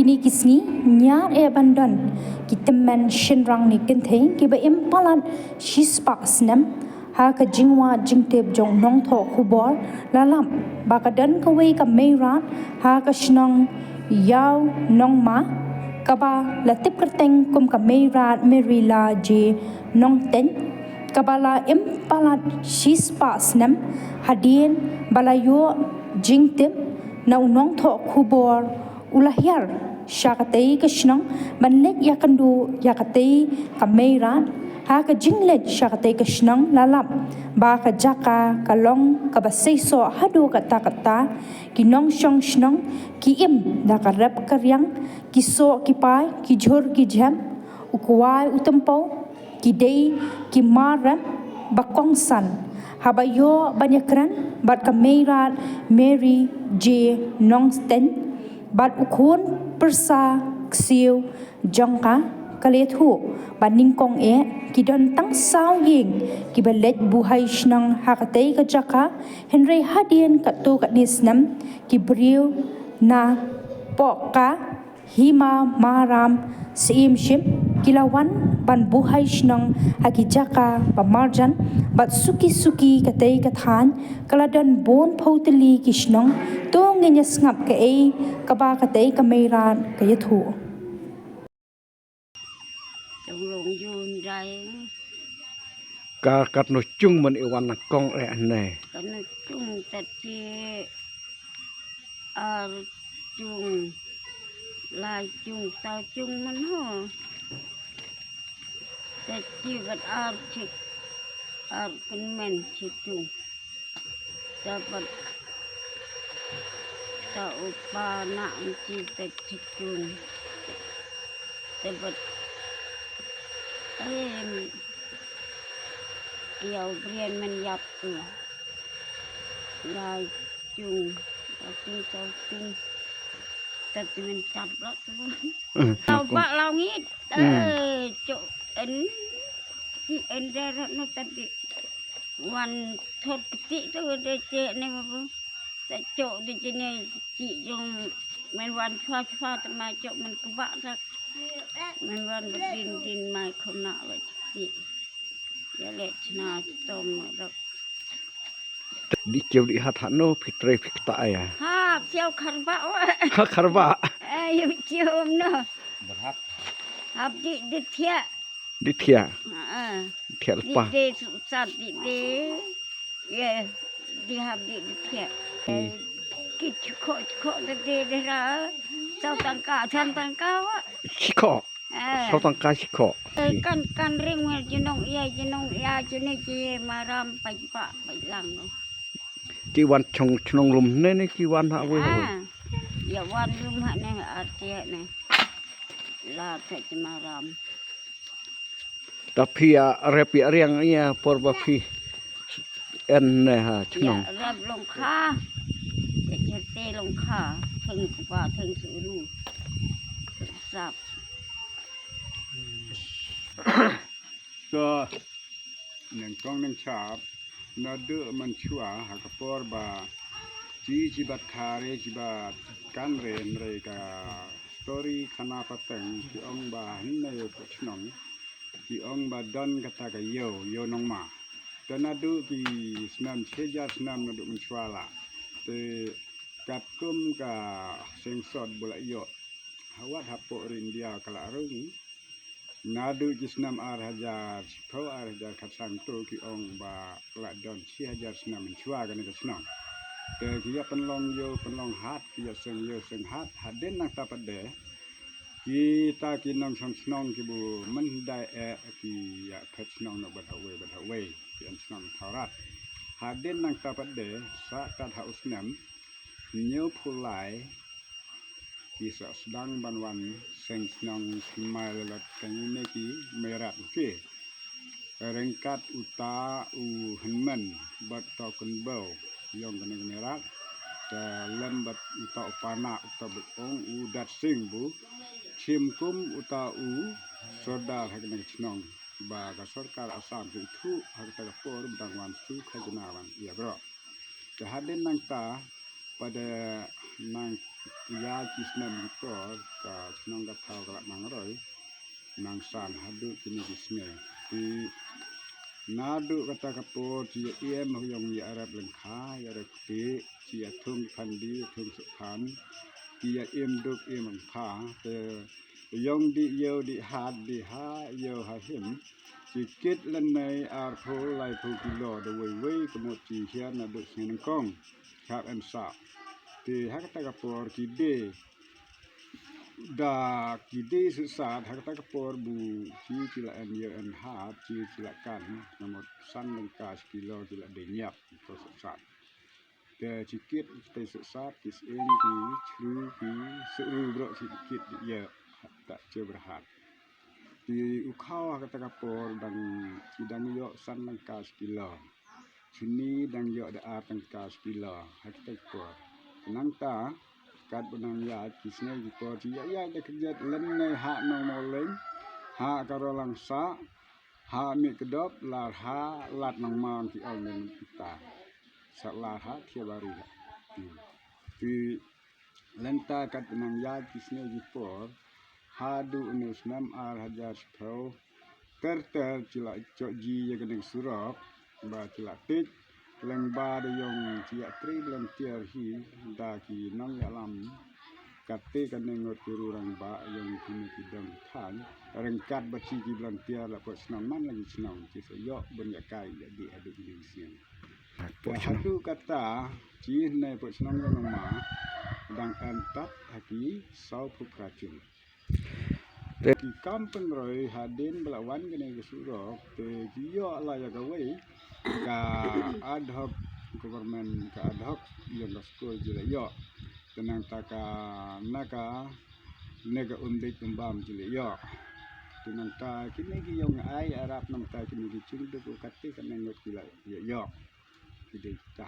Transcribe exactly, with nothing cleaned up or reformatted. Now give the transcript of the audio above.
Kine ki sngi ñiar eh ban don ki tymmen shynrang ne kynthei kiba im palat shispah snem ha ka jingwad jingtip jong u nongthoh khubor, la lap ba ka don kawei ka Meirad ha ka shnong Ïaw Nongma, kaba la tip kyrteng kum ka Meirad Mary Lajie Nongteiñ, kaba la im palat shispah snem, hadien ba la ïoh jingtip na u nongthoh khubor u la hiar sha katei ka shnong ban leit ïakynduh ïa katei ka Meirad. Ha ka jingleit sha katei ka shnong, la lap ba ka jaka ka long kaba seisoh haduh katta katta. Ki nongshong shnong ki im da ka rep ka riang, ki soh ki pai, ki jhur ki jhem, u kwai u tympew, ki dei ki mar rep ba kongsan. Haba ïoh ban ïakren bad ka Meirad Mary J Nongteiñ bad u khun pyrsa ksiew jong ka, ka la ïathuh ba nyngkong eh ki don tang saw ïing kiba leit buhai shnong ha katei ka jaka, hynrei hadien katto katne snem ki briew na poh ka Hima Maram Syiem Ship ki la wan ban buhai shnong ha ki jaka ba marjan, bad suki suki katei ka thaiñ ka la don bun phew tylli ki shnong. To ngin ïa sngap kaei kaba katei ka Meirad ka ïathuh. Jong long jun jai. Ka katno chung man i wan na kong eh ne? Katno chung? Tat ki ar chung, lai chung, saw chung man ho. Tat ki bad ar chik, ar kynmen chik chung. Te bad ta u pa na un chi te chikun. Te bad em ïa u brien men ïap tu. Ïa chung, ïa chung, ïa chung. Te ti men chap la tu. Lau ba lau ngit. Eh, chok en ki en der no tadi. Wan thot kti tu de che ne ma bu. Sa chok de che ne chi jong men wan chwa chwa te ma chok men kba tak. Men wan ba din din mai khona ba chi. Ya le chna tom ma dok. Di cheu di hat hat no phi trei phi kta ya. Ha, cheu kharba wa. Ha kharba. Eh, yu cheu no. Hap di di thia. Di thiah. Di thiah lepa. Di de susat di de. Ye, di hap di di thiah. Ki chukho chukho de de de ra. Saw tangka, san tangka wa. Chikho. Saw tangka chikho. Kan kan ring wel jinong ia jinong ia jini ji maram pai pa pai lang no. Ki wan chong chnong lum ne ne ki wan ha wei ha wei. Ia wan lum ha ne arti ne. La ta ji maram. Ta phi ïa rep ïa riang ïa por ba phi en ne ha chnong. Ïa rep long kha. Ïa cherte long kha. Theng kuba theng suru. Sap. So neng kong neng chap. Naduh mynshuwa ha ka por ba chi chi bat khare chi bat kan re hynrei ka story khana pateng ki ong ba hynne ïa ka chnong ki ong ba don kata ka ïew, ïew nongma. Te naduh ki snem shi hajar snem naduh mynshuwa la te katkum ka sengsot ba la ïoh ha wat hapoh ri India ka la rung. Naduh ki snem ar hajar shiphew ar hajar khatsan to ki ong ba la don shi hajar snem mynshuwa kane ka shnong. Te ki ïa pynlong ïew pynlong hat ki ïa seng ïew seng hat hadien nangta pat de. Kita ki nongshong shnong ki bu myndai eh ki ïa phet shnong noh bad hawei bad hawei ki ïa shnong thawrat. Hadien nangta pat de sa kat ha u snem hynñiewphew lai ki sa sdang ban wan seng shnong sngewmai lalot kane ki meirat ki. Ryngkat uta u hynmen bad uta u kynbew ïong kane ka meirat. Te lem bad uta u pana uta bad ong u Dat Sing bu shim kum uta u sordar ha kane ka chnong ba ka sorkar Assam ki ithuh ha kata ka por ba dang wan shu khajna ban ïa baroh. Te hadien nangta pat de nang ïa ki snem ki por ka shnong ka thaw ka la nang roi nang san haduh kine ki sngi. Te naduh kata ka por ki ïa im ha ïong ïa rep lyngkha ïa rep kti, ki ïa thung khandi thung sukhan, ki ïa im duk im lyngkha. Te ïong dih ïew dih hat dih ha ïew ha him, ki kit lane arphew laiphew kilo da wei wei ka mut ki hiar naduh sngi nyngkong. Hap em sah. Te ha kata ka por ki dei da ki dei shisat ha kata ka por bu ki ki la en ïew en hat ki ki la kan namut san lyngkha shi kilo ki la dei ñiap ko shisat. Te ki kit ki te shisat ki sying ki chru ki suru bro ki kit ïa ta che berhat. Te u khaw ha kata ka por dang ki dang ïoh san lyngkha shi kilo. Shini dang ïoh da ar tyngka shi kilo ha kata ka por. Nangta katba nang ïaid ki sngi ki por ki ïaid ïaid da kjat lane ha Nongmawleng, ha Karolangsah, ha Mihkdop, Larha, Lad Nongmang ki ong mynta. Sa Larha Thiabari. Te lane katba nang ïaid ki sngi ki por haduh une u snem ar hajar shiphew ter ter ki la ïoh ji ïa kane ka surok ba ki la tip lyngba da ïong ki ïatrei volunteer hi da ki nongïalam. Kata kane ngut ki rurang ba ïong kine ki dong than ryngkat bad ki volunteer la poi shnong man la ki shnong ki sa ïoh ban ïa kai ïa dih haduh kine ki snem. Te haduh kata ki ne poi shnong ïa nong ma dang em tat ha ki saw phew phra jong. Te ki kam pynroi hadien ba la wan kane ka surok te ki ïoh la ïa kawei ka ad hoc government ka ad hoc ïong ka skul ki la ïoh. Te nangta ka na ka ne ka um dei um bam ki la ïoh. Te nangta kine ki ïong ai arap nangta kine ki jingduk u kata ka ne ngut ki la ïoh. Ki dei ta.